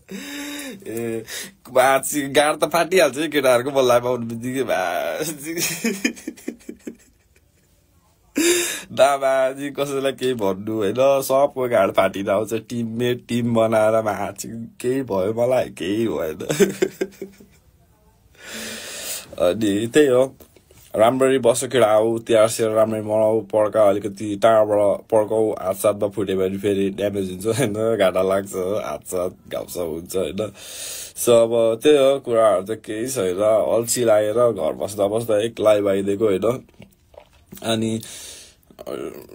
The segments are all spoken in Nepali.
ए बाची गाड त फाटिहाल्छ है केटाहरूको बल्लाइ पाउनु बित्तिकै बाजी कसैलाई केही भन्नु होइन सबको गाड फाटिँदा आउँछ टिममेट टिम बनाएर माची केही भयो मलाई केही भएन अनि त्यही हो राम्ररी बस्यो केटा आऊ तिहार स्याहार राम्ररी मनाऊ पड्का अलिकति टाढाबाट पड्काउ हात साथमा फुट्यो भने फेरि ड्यामेज हुन्छ होइन घाटा लाग्छ हात साथ घाउसा हुन्छ होइन सो अब त्यही हो कुराहरू त केही छैन अल्छी लागेर घर बस्दा बस्दा एक्लै भइदिएको होइन अनि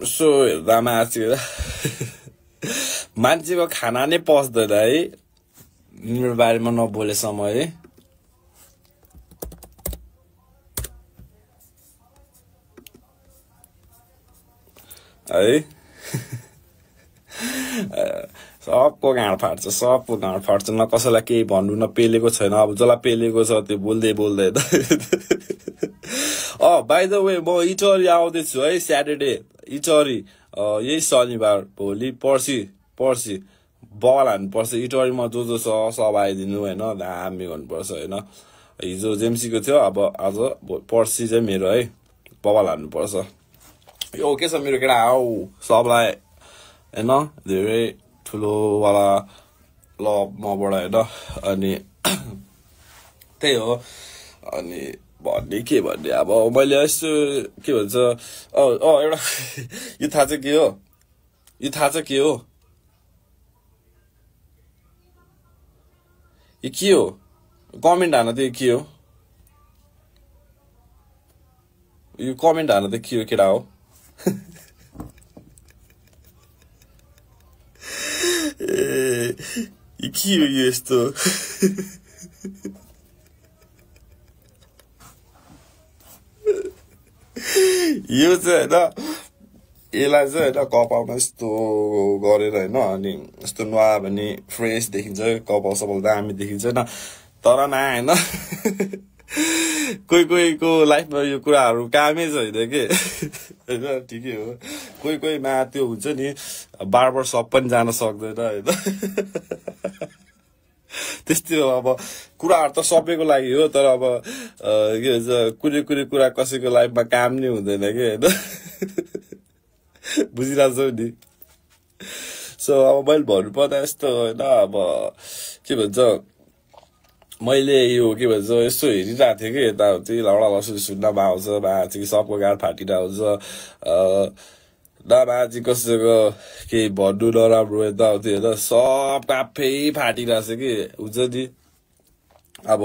यसो हेर्दा मान्छे मान्छेको खाना नै पस्दैन है मेरो बारेमा नबोलेसम्म है सबको गाँड फाट्छ सबको गाँड फाट्छ न कसैलाई केही भन्नु न पेलेको छैन अब जसलाई पेलेको छ त्यो बोल्दै बोल्दैन बाइ द वे म इटहरी आउँदैछु है स्याटरडे इटहरी यही शनिबार भोलि पर्सि बल हान्नुपर्छ इटहरीमा जो छ सब आइदिनु होइन दामी भन्नुपर्छ होइन हिजो जेम्सीको थियो अब आज पर्सि चाहिँ मेरो है बल हान्नुपर्छ यो के छ मेरो केटा आऊ सबलाई होइन धेरै ठुलो वाला लभ मबाट होइन अनि त्यही हो अनि भन्ने के भन्ने अब मैले यस्तो के भन्छ एउटा यो थाहा चाहिँ के हो यो के हो कमेन्ट हान त के हो यो कमेन्ट हान त के हो केटा हो के हो यस्तो यो चाहिँ होइन यसलाई चाहिँ होइन कपालमा यस्तो गरेर होइन अनि यस्तो नुहायो भने फ्रेस देखिन्छ कपाल सपाल दामी देखिन्छ होइन तर होइन कोहीको लाइफमा यो कुराहरू कामै छैन के होइन ठिकै हो कोहीमा त्यो हुन्छ नि बार्बर सप पनि जान सक्दैन होइन त्यस्तै हो अब कुराहरू त सबैको लागि हो तर अब के भन्छ कुनै कुरा कसैको लाइफमा काम नै हुँदैन कि होइन बुझिरहेको छौ नि सो अब मैले भन्नुपर्दा यस्तो होइन अब के भन्छ मैले यो के भन्छ यसो हेरिरहेको थिएँ कि यताउति लौडा लसु सुन्नमा आउँछ बाँची सबको गाड फाटिरहेको हुन्छ बाँची कसैको केही भन्नु नराम्रो यताउति होइन सब काफै फाटिरहेछ कि हुन्छ नि अब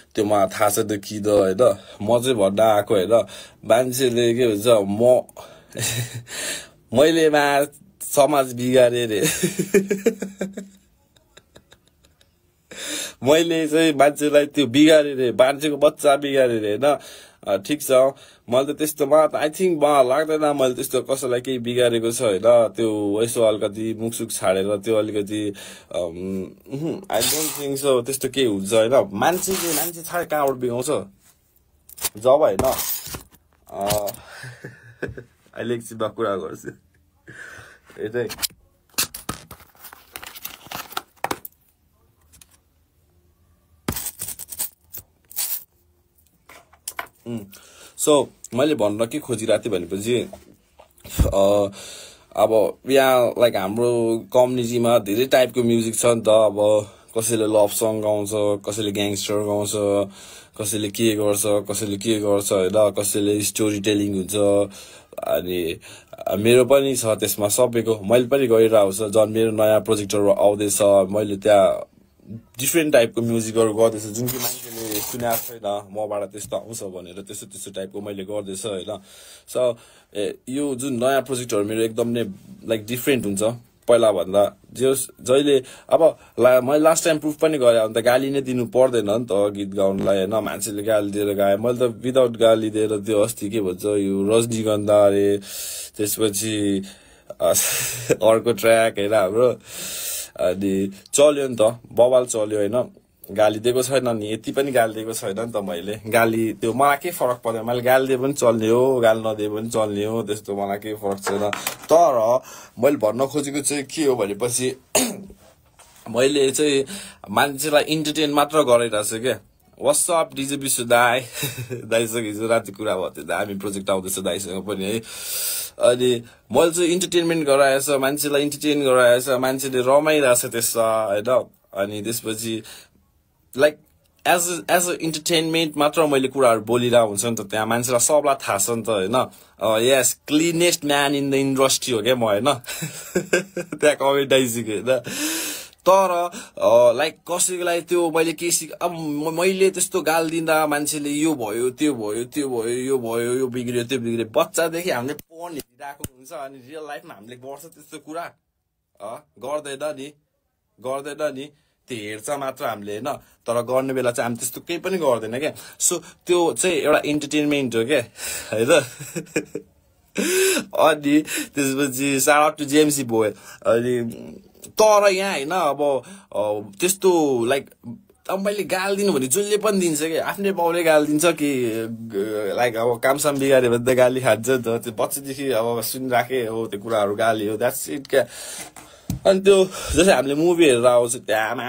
त्यो मलाई थाहा छ त्यो किन होइन म चाहिँ भन्न आएको होइन मान्छेले के भन्छ मैले समाज बिगारेँ रे मैले चाहिँ मान्छेलाई त्यो बिगारेँ रे मान्छेको बच्चा बिगारेँ रे होइन ठिक छ मैले त त्यस्तोमा आई थिङ्क मलाई लाग्दैन मैले त्यस्तो कसैलाई केही बिगारेको छ होइन त्यो यसो अलिकति मुखसुख छाडेर त्यो अलिकति आई डोन्ट थिङ्क सो त्यस्तो केही हुन्छ होइन मान्छे छाडे कहाँबाट बिगाउँछ जब होइन अहिले एकछिनमा कुरा गर्छु यतै सो मैले भन्न के खोजिरहेको थिएँ भनेपछि अब यहाँ लाइक हाम्रो कम्युनिटीमा धेरै टाइपको म्युजिक छ नि त अब कसैले लभ सङ गाउँछ कसैले ग्याङ्स्टर गाउँछ कसैले के गर्छ होइन कसैले स्टोरी टेलिङ हुन्छ अनि मेरो पनि छ त्यसमा सबैको मैले पनि गरिरहेको छ झन् मेरो नयाँ प्रोजेक्टहरू आउँदैछ मैले त्यहाँ डिफ्रेन्ट टाइपको म्युजिकहरू गर्दैछु जुन कि मान्छेले सुनेको छैन मबाट त्यस्तो आउँछ भनेर त्यस्तो टाइपको मैले गर्दैछ होइन सो यो जुन नयाँ प्रोजेक्टहरू मेरो एकदम नै लाइक डिफ्रेन्ट हुन्छ पहिला भन्दा जहिले अब मैले लास्ट टाइम प्रुफ पनि गरेँ अन्त गाली नै दिनु पर्दैन नि त गीत गाउनलाई होइन मान्छेले गाली दिएर गाएँ मैले त विदाउट गाली दिएर त्यो अस्ति के भन्छ यो रजनीगन्धा अरे त्यसपछि अर्को ट्र्याक होइन हाम्रो अनि चल्यो नि त बवाल चल्यो होइन गाली दिएको छैन नि यति पनि गाली दिएको छैन नि त मैले गाली त्यो मलाई के फरक पर्दैन मैले गाली दिए पनि चल्ने हो गाली नदिए पनि चल्ने हो त्यस्तो मलाई केही फरक छैन तर मैले भन्न खोजेको चाहिँ के हो भनेपछि मैले चाहिँ मान्छेलाई इन्टरटेन मात्र गरिरहेको छु क्या व्हाट्सअप डिजे विश्व दाई दाइसँग हिजो राति कुरा भयो त्यो दामी प्रोजेक्ट आउँदैछ दाइसँग पनि है अनि मैले चाहिँ इन्टरटेनमेन्ट गराएछ मान्छेलाई इन्टरटेन गराएछ मान्छेले रमाइरहेछ त्यसमा होइन अनि त्यसपछि लाइक एज अ इन्टरटेनमेन्ट मात्र मैले कुराहरू बोलिरहेको हुन्छ नि त त्यहाँ मान्छेलाई सबलाई थाहा छ नि त होइन yes cleanest man in the industry हो क्या म होइन त्यहाँ कमेन्ट आइसक्यो होइन तर लाइक कसैलाई त्यो मैले के अब मैले त्यस्तो गाल दिँदा मान्छेले यो भयो त्यो भयो त्यो भयो यो भयो यो बिग्रियो त्यो बिग्रियो बच्चादेखि हामीले फोन हेरिरहेको हुन्छ अनि रियल लाइफमा हामीले गर्छ त्यस्तो कुरा गर्दैन नि त्यो हेर्छ मात्र हामीले होइन तर गर्ने बेला चाहिँ हामी त्यस्तो केही पनि गर्दैन क्या सो त्यो चाहिँ एउटा इन्टरटेनमेन्ट हो क्या होइन अनि त्यसपछि shout out to JMC boy अनि तर यहाँ होइन अब त्यस्तो लाइक अब मैले गाल दिनु भने जसले पनि दिन्छ कि आफ्नै बाउले गाल दिन्छ कि लाइक अब कामसाम बिगाऱ्यो भने त गाली खान्छ नि त त्यो बच्चादेखि अब सुनिराखेँ हो त्यो कुराहरू गाली हो द्याट्स इट क्या अनि त्यो जस्तै हामीले मुभी हेरेर आउँछ त्यहाँमा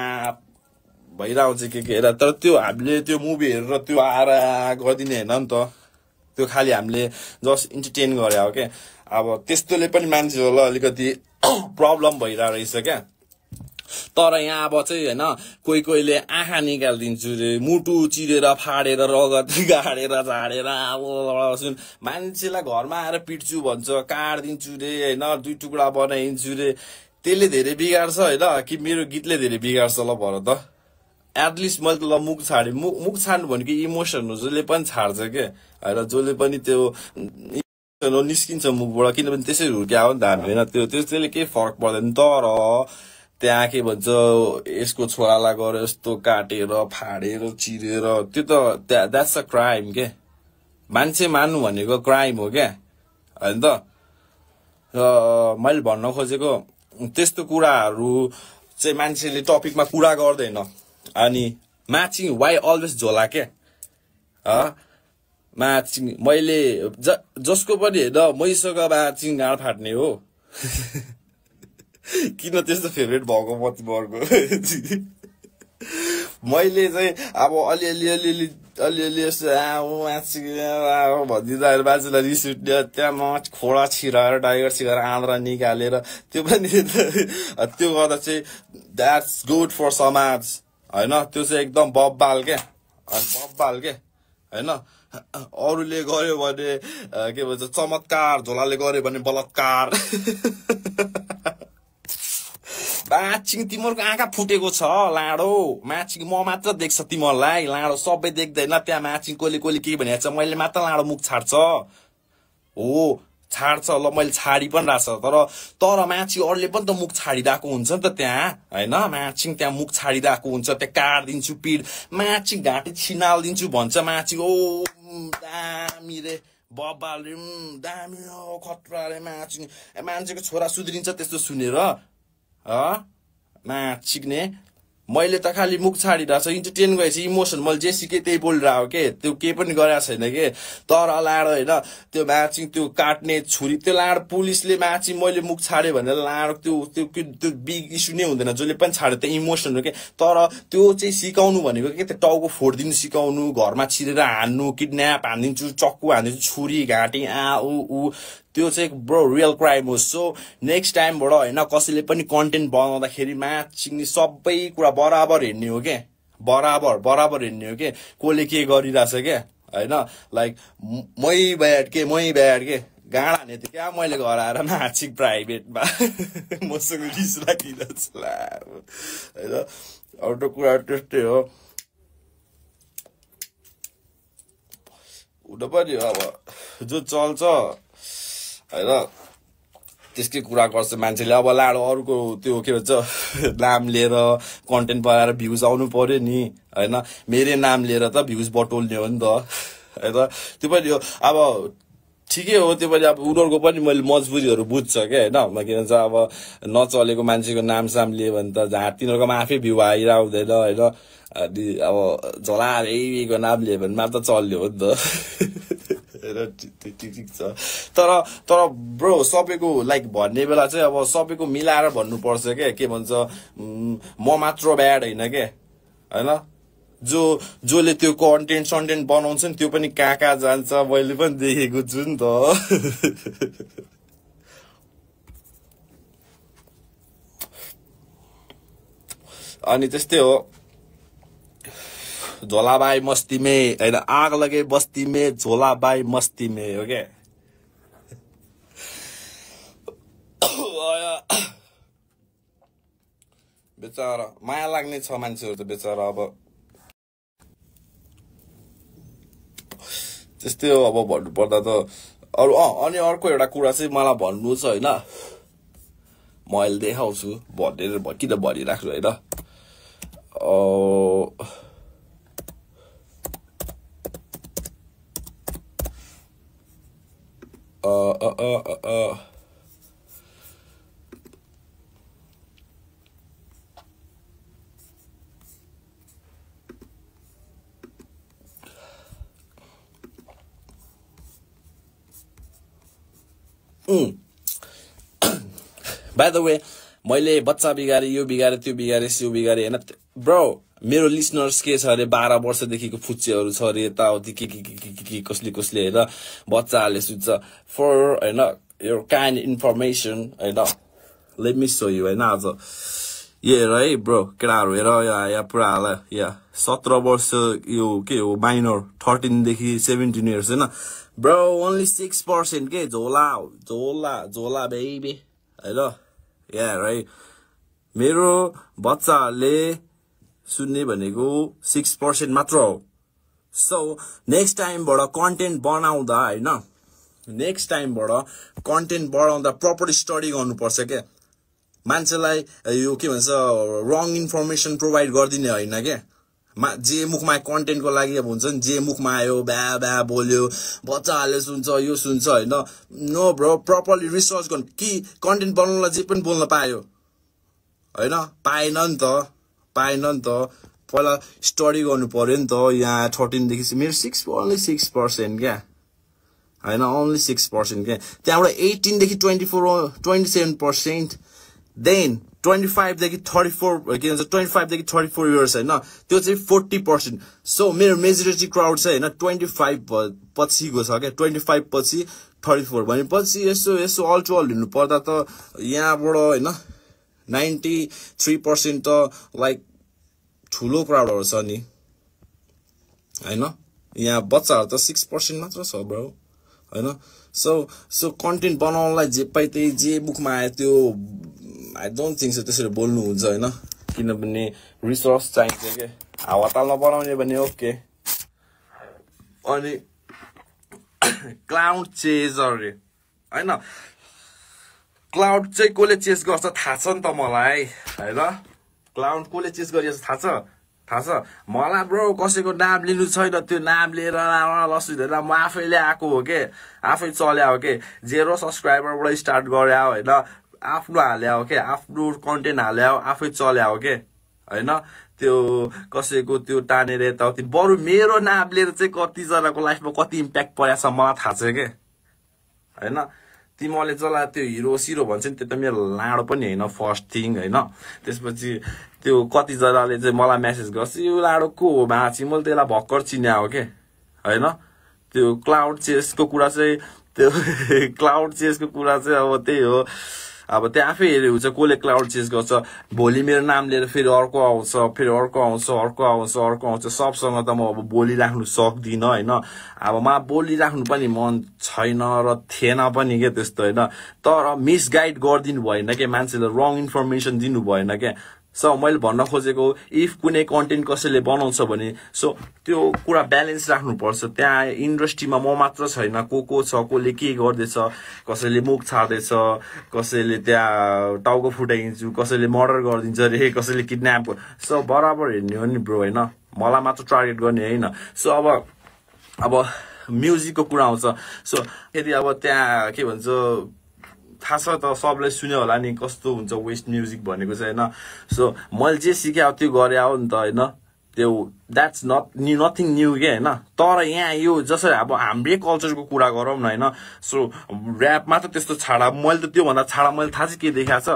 भइरहन्छ के हेर तर त्यो हामीले त्यो मुभी हेरेर त्यो आएर गरिदिने होइन नि त त्यो खालि हामीले जस्ट इन्टरटेन गरे हो क्या अब त्यस्तोले पनि मान्छेहरूलाई अलिकति प्रब्लम भइरहेको रहेछ क्या तर यहाँ अब चाहिँ होइन कोहीले आँखा निकालिदिन्छु रे मुटु चिरेर फाडेर रगत गाडेर झाडेर अब सुन मान्छेलाई घरमा आएर पिट्छु भन्छ काट्दिन्छु रे होइन 2 टुक्रा बनाइदिन्छु रे त्यसले धेरै बिगार्छ होइन कि मेरो गीतले धेरै बिगार्छ ल भर त एटलिस्ट मैले त ल मुख छाडे मुख छाड्नु भनेको इमोसन हो जसले पनि छाड्छ के होइन जसले पनि त्यो निस्किन्छ मुखबाट किनभने त्यसरी हुर्क्या हो नि त हामी होइन त्यसले केही फरक पर्दैन तर त्यहाँ के भन्छ यसको छोरालाई गएर यस्तो काटेर फाडेर चिरेर त्यो त द्याट्स अ क्राइम के मान्छे मान्नु भनेको क्राइम हो क्या होइन त मैले भन्न खोजेको त्यस्तो कुराहरू चाहिँ मान्छेले टपिकमा कुरा गर्दैन अनि म्याचिङ वाइ अलवेज झोला क्या म्याचिङ मैले जसको पनि होइन मैसँग म्याचिङ गाँड फाट्ने हो किन त्यस्तो फेभरेट भएको मती वर्ग मैले चाहिँ अब अलिअलि यस्तो भनिदिँदाखेरि बाजेलाई रिस उठ्ने त्यहाँ म खोडा छिराएर टाइगर छिराएर आँद्रा निकालेर त्यो पनि त्यो गर्दा चाहिँ द्याट्स गुड फर समाज होइन त्यो चाहिँ एकदम बब्बाल क्या होइन अरूले गर्यो भने के भन्छ चमत्कार झोलाले गर्यो भने बलात्कार म्याचिङ तिमीहरूको आँखा फुटेको छ लाडो म्याचिङ म मात्र देख्छ तिमीहरूलाई लाडो सबै देख्दैन त्यहाँ म्याचिङ कोले के भनेको छ मैले मात्र लाडो मुख छाड्छ हो छाड्छ ल मैले छाडी पनि रहेछ तर म्याचिङ अरूले पनि त मुख छाडिरहेको हुन्छ नि त त्यहाँ होइन म्याचिङ त्यहाँ मुख छाडिरहेको हुन्छ त्यहाँ काट्दिन्छु पिड म्याचिङ घाँटी छिनालिदिन्छु भन्छ म्याचिङ ओ दामी रे बब्बाल रे दामी हो खतरा रे म्याचिङ मान्छेको छोरा सुध्रिन्छ त्यस्तो सुनेर म्याचिक्ने मैले त खालि मुख छाडिरहेको छ इन्टरटेन गरेपछि इमोसन मैले जे सिकेँ त्यही बोलिरहेको के त्यो केही पनि गरेको छैन के तर लाडो होइन त्यो म्याचिङ त्यो काट्ने छुरी त्यो लाडो पुलिसले म्याचिङ मैले मुख छाडेँ भनेर लाडो त्यो बिग इस्यु नै हुँदैन जसले पनि छाड्यो त्यो इमोसन हो के तर त्यो चाहिँ सिकाउनु भनेको के त्यो टाउको फोडिदिनु सिकाउनु घरमा छिरेर हान्नु किडन्याप हानिदिन्छु चक्कु हानिदिन्छु छुरी घाँटी ऊ त्यो चाहिँ ब्रो रियल क्राइम हो सो नेक्स्ट टाइमबाट होइन कसैले पनि कन्टेन्ट बनाउँदाखेरि म्याचिङ सबै कुरा बराबर हेर्ने हो क्या बराबर हेर्ने हो के कसले के गरिरहेछ क्या होइन लाइक मै ब्याड के गाँडा हाने थियो क्या मैले घर आएर म्याचिङ प्राइभेटमा मसँग रिस राखिरहेछ होइन अरू कुरा त्यस्तै हो हुन पनि अब जो चल्छ होइन त्यसकै कुरा गर्छ मान्छेले अब लाडो अरूको त्यो के भन्छ नाम लिएर कन्टेन्ट बनाएर भ्युज आउनु पर्यो नि होइन मेरै नाम लिएर त भ्युज बटोल्ने हो नि त होइन त्यो पनि हो अब ठिकै हो त्यो पनि अब उनीहरूको पनि मैले मजबुरीहरू बुझ्छ क्या होइन के भन्छ अब नचलेको मान्छेको नाम साम लियो भने त तिनीहरूकोमा आफै भ्यू आइरह हुँदैन होइन अनि अब झोला को नाम लियो भने मात्र चल्यो हो नि त ठिक छ तर तर ब्रो सबैको लाइक भन्ने बेला चाहिँ अब सबैको मिलाएर भन्नुपर्छ के भन्छ म मात्र ब्याड होइन के हैन जसले त्यो कन्टेन्ट बनाउँछ नि त्यो पनि कहाँ जान्छ मैले पनि देखेको छु नि त अनि त्यस्तै हो झोलाबाई मस्ती में हैन आग लगे बस्ती में झोलाबाई मस्ती में हो के बेचारा माया लाग्ने छ मान्छेहरु त बेचारा अब त्यस्तै हो अब भन्नु पर्दा त अरु अनि अर्को एउटा कुरा चाहिँ मलाई भन्नु छ हैन म अहिले देखाउँछु भनेर किन भनिराख्छु हैन By the way, मैले बच्चा बिगारे यो बिगारे त्यो बिगारे स्यु बिगारे हैन ब्रो मेरो लिसनर्स के छ अरे 12 वर्षदेखिको फुच्चेहरु छ अरे यताउति के कसले हैन बच्चाहरुले सुन्छ फर हैन your kind information हैन let me show you हैन आज ये है ब्रो केटाहरु हेर या पुरा हाल या 17 वर्ष यो के हो माइनर 13 देखि 17 इयर्स हैन ब्रो only 6% के झोला बेबी हैन या राइट मेरो बच्चाहरुले सुन्ने भनेको 6% मात्र हो सो नेक्स्ट टाइम बाट कन्टेन्ट बनाउँदा हैन नेक्स्ट टाइम बाट कन्टेन्ट बनाउँदा प्रपर स्टडी गर्नुपर्छ के मान्छेलाई यो के भन्छ रङ इन्फर्मेसन प्रोवाइड गर्दिने हैन के जे मुखमा कन्टेन्टको लागि अब हुन्छ नि जे मुखमा आयो ब्या बोल्यो बच्चाहरुले सुन्छ यो सुन्छ हैन नो ब्रो प्रपरली रिसर्च गर्नु कि कन्टेन्ट बनाउनलाई जे पनि बोल्न पायो हैन पाएन नि त पहिला स्टडी गर्नु पर्यो नि त यहाँ 13 देखि मेरो 6% क्या हैन only 6% क्या त्यहाँबाट 18 देखि 27% देन 25 देखि 34 के भन्छ 25 देखि 34 इयर्स हैन त्यो चाहिँ 40% सो मेरो मेजोरिटी क्राउड चाहिँ हैन 25 पछिको छ के 25 पछि 34 भनेपछि यसो अल टु अल लिनु पर्दा त यहाँबाट हैन 93% त लाइक ठुलो क्राउडहरु छ नि हैन यहाँ बच्चाहरु त 6% मात्र छ ब्रो हैन सो कन्टेन्ट बनाउनलाई जे पाइ त्यही जे बुकमा आयो त्यो आई डोन्ट थिंक सो त्यसरी बोल्नु हुन्छ हैन किनभने रिसोर्स चाहिन्छ के हावातालमा बनाउने भने ओके अनि क्लाउड चेजर रे हैन क्लाउड चाहिँ कोले चेस गर्छ थाहा छ नि त मलाई हैन क्लाउड कोले चेस गरिन्छ थाहा छ मलाई ब्रो कसैको नाम लिनु छैन त्यो नाम लिएर लसुदेर म आफैले आको हो के आफै चल्या हो के 0 सब्स्क्राइबरबाट स्टार्ट गरे हो हैन आफ्नो हाल्या हो के आफ्नो कन्टेन्ट हाल्या हो आफै चल्या हो के हैन त्यो कसैको त्यो टानेर यताउति बरु मेरो नाम लिएर चाहिँ कति जनाको लाइफमा कति इम्प्याक्ट परेछ मलाई थाहा छ के हैन तिमीले जला त्यो हिरो सिरो भन्छ नि त्यो त मेरो लाडो पनि हैन फर्स्ट थिङ हैन त्यसपछि त्यो कति जनाले चाहिँ मलाई मेसेज गर्छ यो लाडो को हो माछी मैले त्यसलाई भक्कर चिन्या हो के हैन त्यो क्लाउड चेसको कुरा चाहिँ त्यो क्लाउड चेसको कुरा चाहिँ अब त्यही हो अब त्यहाँ आफै हेरे हुन्छ कोले क्लाउड चेस गर्छ भोलि मेरो नाम लिएर फेरि अर्को आउँछ फेरि अर्को आउँछ सबसँग त म अब बोलिराख्नु सक्दिन हैन अब म बोलिराख्नु पनि मन छैन र थिएन पनि के त्यस्तो हैन तर मिसगाइड गर्दिनु भएन के मान्छेले रङ इन्फर्मेसन दिनु भएन के सो मैले भन्न खोजेको इफ कुनै कन्टेन्ट कसैले बनाउँछ भने सो त्यो कुरा ब्यालेन्स राख्नु पर्छ त्यहाँ इन्डस्ट्रीमा म मात्र छैन को छ कोले के गर्दैछ कसैले मुख छाड्दैछ कसैले त्यहाँ टाउको फुटाइदिन्छु कसैले मर्डर गरिदिन्छ रे कसैले किडन्याप सो बराबर हेर्ने हो नि ब्रो हैन मलाई मात्र टार्गेट गर्ने हैन सो अब म्युजिकको कुरा आउँछ सो यदि अब त्यहाँ के भन्छ थाहा छ त सबले सुन्यो होला नि कस्तो हुन्छ वेस्ट म्युजिक भनेको चाहिँ हैन सो मैले जे सिक्या त्यो गरे हो नि त हैन त्यो द्याट्स नथिङ न्यू के हैन तर यहाँ यो जसरी अब हाम्रै कल्चरको कुरा गरौँ न हैन सो र्यापमा त त्यस्तो छाडा मैले त त्यो भन्दा छाडा मैले थाहा चाहिँ के देखाएको छ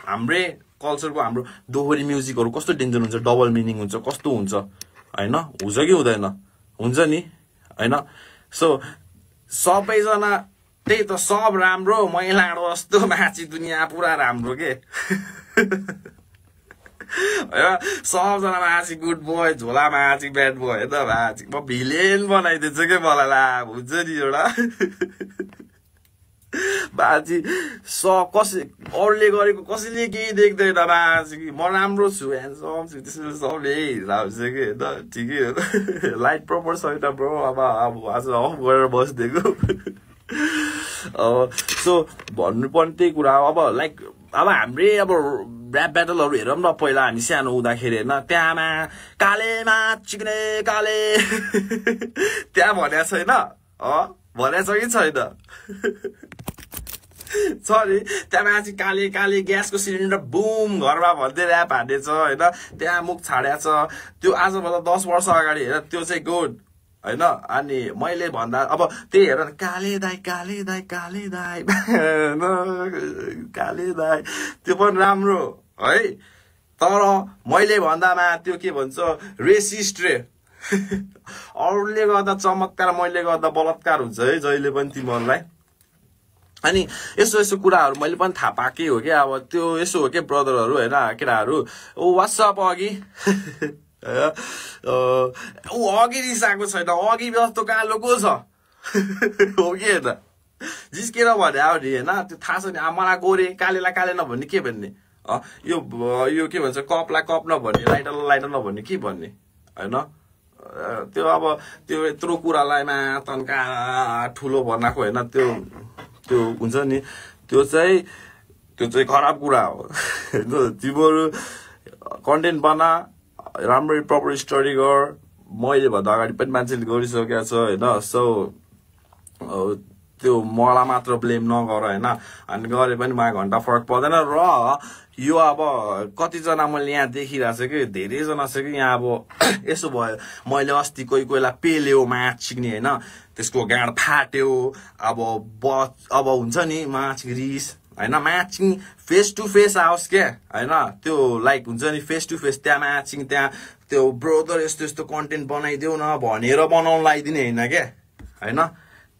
हाम्रै कल्चरको हाम्रो दोहोरी म्युजिकहरु कस्तो डेन्जर हुन्छ डबल मिनिङ हुन्छ कस्तो हुन्छ हैन हुन्छ कि हुँदैन हुन्छ नि हैन सो सबैजना त्यही त सब राम्रो मैलाडो जस्तो माछी दुनिया पुरा राम्रो के सबजना माछी गुड बोय झोला माछी ब्याड बोय त माछी म भिलेन बनाइदिन्छु के मलाई ला हुन्छ नि एउटा बाजी अरूले गरेको कसैले केही देख्दैन बाजी म राम्रो छु ह्यान्डसम छु त्यसले सबले हिँड्छ कि होइन ठिकै हो लाइट प्रपर छैन ब्रो अब आज अफ गरेर बसिदिएको सो भन्नुपर्ने त्यही कुरा अब लाइक अब हाम्रै अब ऱ्याप ब्याटलहरू हेरौँ न पहिला हामी सानो हुँदाखेरि होइन त्यहाँमा कालेमा चिक्ने काले त्यहाँ भनेको छैन भनेको छ कि छैन सरी त्यहाँ माथि काले काले ग्यासको सिलिन्डर बुम घरमा भन्दै ऱ्याप हानेछ होइन त्यहाँ मुख छाडेको छ त्यो आजभन्दा 10 वर्ष अगाडि हेर त्यो चाहिँ गुड हैन अनि मैले भन्दा अब त्यही हेर काले दाइ काले दाइ काले दाइ काले दाइ त्यो पनि राम्रो है तर मैले भन्दामा त्यो के भन्छ रेसिस्ट रे अरूले गर्दा चमत्कार मैले गर्दा बलात्कार हुन्छ है जहिले पनि तिमीहरूलाई अनि यसो कुराहरू मैले पनि थाहा पाएकै हो क्या अब त्यो यसो हो के ब्रदरहरू हैन केटाहरू ओ व्हाट्सएप अघि ऊ अघि रिसाएको छैन अघि जस्तो कालो को छ हो कि होइन जिस्केर भने अब नि होइन त्यो थाहा छ नि मलाई गोरे कालेलाई काले नभन्ने के भन्ने यो के भन्छ कपलाई कप नभन्ने लाइटरलाई लाइटर नभन्ने के भन्ने होइन त्यो अब त्यो यत्रो कुरालाईमा तन्का ठुलो बनाएको होइन त्यो हुन्छ नि त्यो चाहिँ खराब कुरा हो तिमीहरू कन्टेन्ट बना राम्ररी प्रपर स्टडी गर मैले भन्दा अगाडि पनि मान्छेले गरिसकेको छ होइन सो त्यो मलाई मात्र ब्लेम नगर होइन अनि गरे पनि मलाई घन्टा फरक पर्दैन र यो अब कतिजना मैले यहाँ देखिरहेको छु कि धेरैजना छ कि यहाँ अब यसो भयो मैले अस्ति कोहीलाई पेल्यो माछ सिक्ने होइन त्यसको गाँड फाट्यो अब हुन्छ नि माछ रिस हैन म्याचिङ फेस टु फेस आओस् के हैन त्यो लाइक हुन्छ नि फेस टु फेस त्यहाँ म्याचिङ त्यहाँ त्यो ब्रोदर यस्तो कन्टेन्ट बनाइदेऊ न भनेर बनाउन लाइदिने हैन के हैन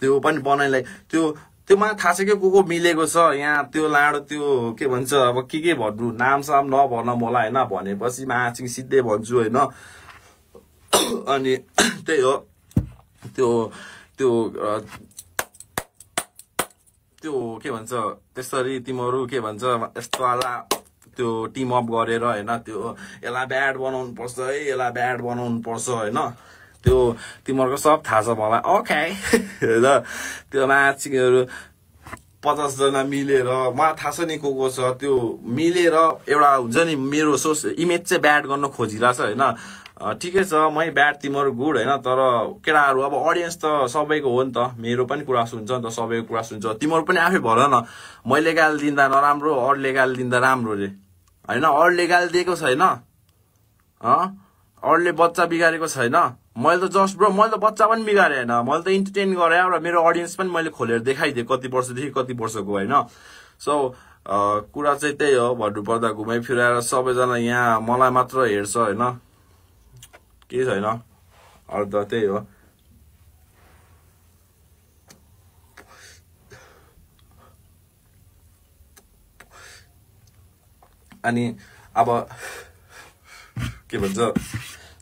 त्यो पनि बनाइलाई त्योमा थाहा छ के को मिलेको छ यहाँ त्यो लाडो त्यो के भन्छ अब के भन्नु नाम साम नभन मलाई हैन भनेपछि म्याचिङ सिधै भन्छु हैन अनि त्यही हो त्यो के भन्छ त्यसरी तिमीहरू के भन्छ यस्तो वाला त्यो टिम अप गरेर हैन त्यो यसलाई ब्याड बनाउनु पर्छ है यसलाई ब्याड बनाउनु पर्छ हैन त्यो तिमीहरूको सब थाहा छ मलाई ओके र त्यो म्याचिङहरू 50 जना मिलेर मलाई थाहा छ नि को छ त्यो मिलेर एउटा हुन्छ नि मेरो इमेज चाहिँ ब्याड गर्न खोजिरहेछ हैन ठिकै छ मै ब्याड तिमीहरू गुड हैन तर केटाहरू अब ऑडियन्स त सबैको हो नि त मेरो पनि कुरा सुन्छ नि त सबैको कुरा सुन्छ तिमीहरू पनि आफै भन न मैले गाली दिँदा नराम्रो अरूले गाली दिँदा राम्रो रे हैन अरूले गाली दिएको छैन अरूले बच्चा बिगारेको छैन मैले त जस्ट ब्रो मैले त बच्चा पनि बिगारे हैन मैले त इन्टरटेन गरे र मेरो ऑडियन्स पनि मैले खोलेर देखाइदिए कति वर्षदेखि कति वर्षको हैन सो कुरा चाहिँ त्यही हो भन्नु पर्दा घुमाइ फिराएर सबैजना यहाँ मलाई मात्र हेर्छ हैन के छैन अरु त त्यही हो अनि अब के भन्छ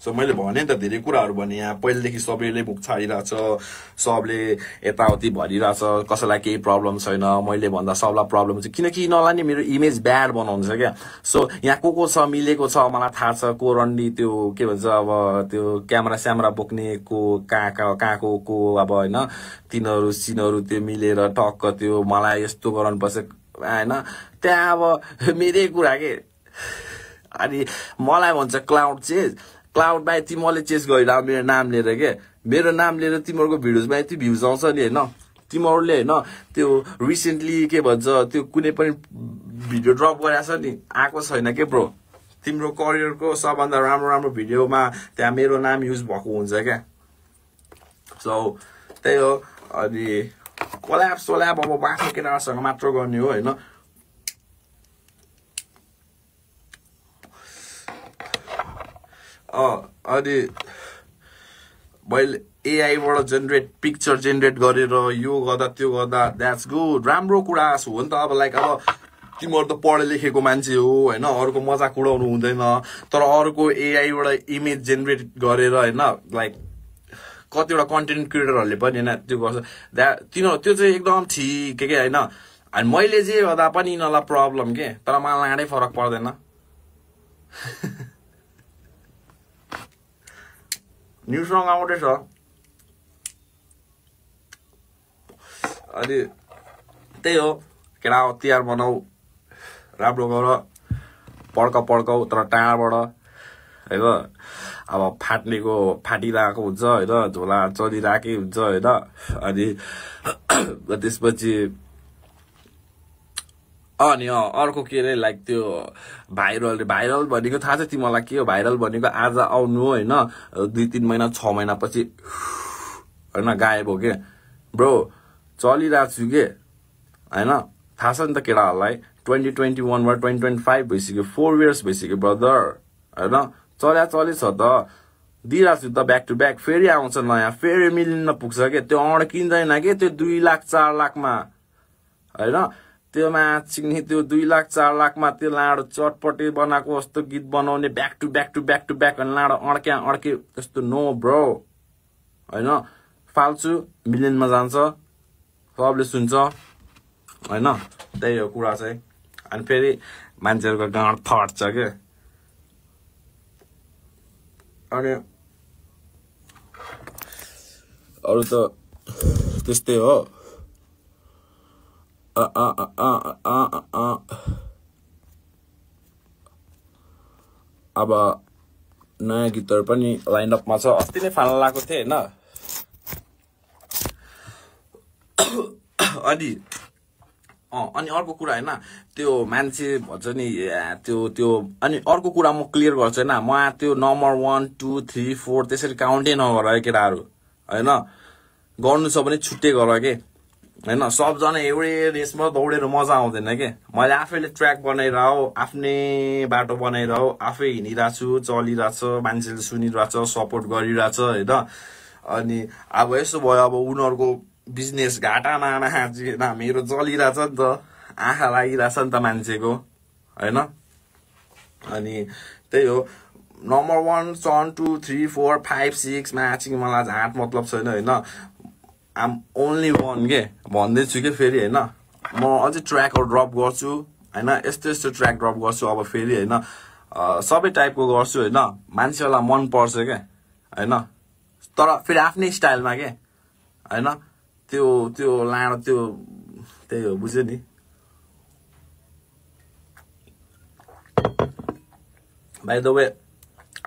सो मैले भने त धेरै कुराहरु भने यहाँ पहिलेदेखि सबैले मुख छाडिराछ सबले यताउति भनिराछ कसैलाई केही प्रब्लम छैन मैले भन्दा सबलाई प्रब्लम छ किनकि नलाने मेरो इमेज ब्याड बनाउँछ क्या सो यहाँ को छ मिलेको छ मलाई थाहा छ को रन्डी त्यो के भन्छ अब त्यो क्यामेरा स्यामेरा बोक्ने को काको को अब हैन तिनीहरु सिनहरु त्यो मिलेर टक्क त्यो मलाई यस्तो गराउनु पर्छ हैन त्यहाँ अब मेरै कुरा के अनि मलाई भन्छ क्लाउड चेज क्लाउड बाइ तिमीले चेस गरिरा मेरो नाम लिएर के मेरो नाम लिएर तिमीहरुको भिडियोजमा यति भ्यूज आउँछ नि हैन तिमीहरुले हैन त्यो रिसेन्टली के भन्छ त्यो कुनै पनि भिडियो ड्रप गरेछ नि आको छैन के ब्रो तिम्रो करियरको सबभन्दा राम्रो राम्रो भिडियोमा त्यहाँ मेरो नाम युज भएको हुन्छ क्या सो त्यही हो अनि कोल्याब सोल्याब अब बाँच्ने केटाहरूसँग मात्र गर्ने हो होइन अनि मैले एआईबाट जेनेरेट पिक्चर जेनेरेट गरेर यो गर्दा त्यो गर्दा द्याट्स गुड राम्रो कुरा हो नि त अब लाइक अब तिमीहरू त पढे लेखेको मान्छे हो होइन अरूको मजाक उडाउनु हुँदैन तर अरूको एआईबाट इमेज जेनेरेट गरेर होइन लाइक कतिवटा कन्टेन्ट क्रिएटरहरूले पनि होइन त्यो गर्छ तिनीहरू त्यो चाहिँ एकदम ठिक के होइन अनि मैले जे गर्दा पनि यिनीहरूलाई प्रब्लम के तर मलाई लाँडै फरक पर्दैन न्यू सङ आउँदैछ अनि त्यही हो केटा तिहार मनाऊ राम्रो गर पड्काउ तर टाढाबाट होइन अब फाटिरहेको हुन्छ होइन झोला चलिरहेकै हुन्छ होइन अनि त्यसपछि अनि अर्को के अरे लाइक त्यो भाइरल भनेको थाहा छ तिमीलाई के हो भाइरल भनेको आज आउनु होइन 2-3 महिना 6 महिना पछि होइन गायब हो के ब्रो चलिरहेको छु के होइन थाहा छ नि त केटाहरूलाई 2021 बाट 2025 भइसक्यो 4 years भइसक्यो ब्रदर होइन चलेछ त दिइरहेको छु त ब्याक टु ब्याक फेरि आउँछ नयाँ फेरि मिलिन पुग्छ के त्यो अड्किँदैन के त्यो 2 लाख 4 लाखमा होइन त्यो माछिने त्यो 2 लाख 4 लाखमा त्यो लाडो चटपटे बनाएको जस्तो गीत बनाउने ब्याक टु ब्याक अनि लाडो अड्के त्यस्तो नो ब्रो होइन फाल्छु मिलियनमा जान्छ सबले सुन्छ होइन त्यही हो कुरा चाहिँ अनि फेरि मान्छेहरूको गाँड फट्छ के अनि अरू त त्यस्तै हो अब नयाँ गीतहरू पनि लाइन अपमा छ अस्ति नै फाल्न लगाएको थिएँ होइन अनि अर्को कुरा होइन त्यो मान्छे भन्छ नि त्यो अनि अर्को कुरा म क्लियर गर्छु होइन म त्यो नम्बर 1 2 3 4 त्यसरी काउन्टै नगर है केटाहरू होइन गर्नु छ भने छुट्टै गर के होइन सबजना एउटै रेसमा दौडेर मजा आउँदैन के मैले आफैले ट्र्याक बनाइरह आफ्नै बाटो बनाइरह आफै हिँडिरहेको छु चलिरहेछ मान्छेले सुनिरहेछ सपोर्ट गरिरहेछ होइन अनि अब यसो भयो अब उनीहरूको बिजनेस घाटा ना मेरो चलिरहेछ नि त आँखा लागिरहेछ नि त मान्छेको होइन अनि त्यही हो नम्बर 1 2 3 4 5 6 म्याचिङ मलाई झाँट मतलब छैन होइन आम ओन्ली 1 के भन्दैछु कि फेरि होइन म अझै ट्र्याकहरू ड्रप गर्छु होइन यस्तो ट्र्याक ड्रप गर्छु अब फेरि होइन सबै टाइपको गर्छु होइन मान्छेहरूलाई मन पर्छ क्या होइन तर फेरि आफ्नै स्टाइलमा के होइन त्यो लाडो त्यो त्यही हो बुझ्यो नि भाइ द वे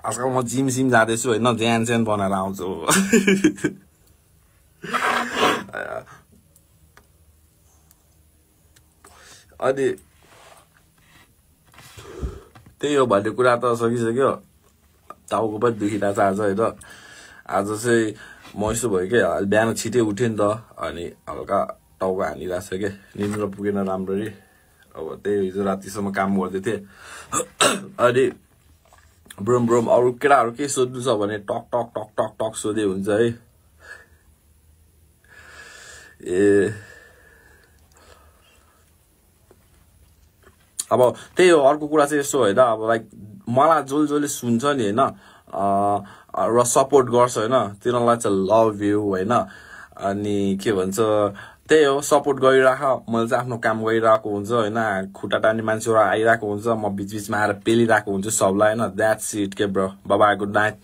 आजकल म जिम जाँदैछु होइन ज्यान बनाएर आउँछु अनि त्यही हो भन्ने कुरा त सकिसक्यो टाउको पनि दुखिरहेको छ आज होइन आज चाहिँ म यसो भयो कि बिहान छिटै उठ्यो नि त अनि हल्का टाउको हानिरहेको छ कि निन्द्रा पुगेन राम्ररी अब त्यही हिजो रातिसम्म काम गर्दै थिएँ अनि ब्रोम अरू केटाहरू के सोध्नु छ भने टक सोधे हुन्छ है ए अब त्यही हो अर्को कुरा चाहिँ यसो होइन अब लाइक मलाई जसले सुन्छ नि होइन र सपोर्ट गर्छ होइन तिनीहरूलाई चाहिँ लभ यु होइन अनि के भन्छ त्यही हो सपोर्ट गरिराख मैले चाहिँ आफ्नो काम गरिरहेको हुन्छ होइन खुट्टा टान्ने मान्छेहरू आइरहेको हुन्छ म बिचमा आएर पेलिरहेको हुन्छु सबलाई होइन द्याट्स इट के ब्रो बाइ गुड नाइट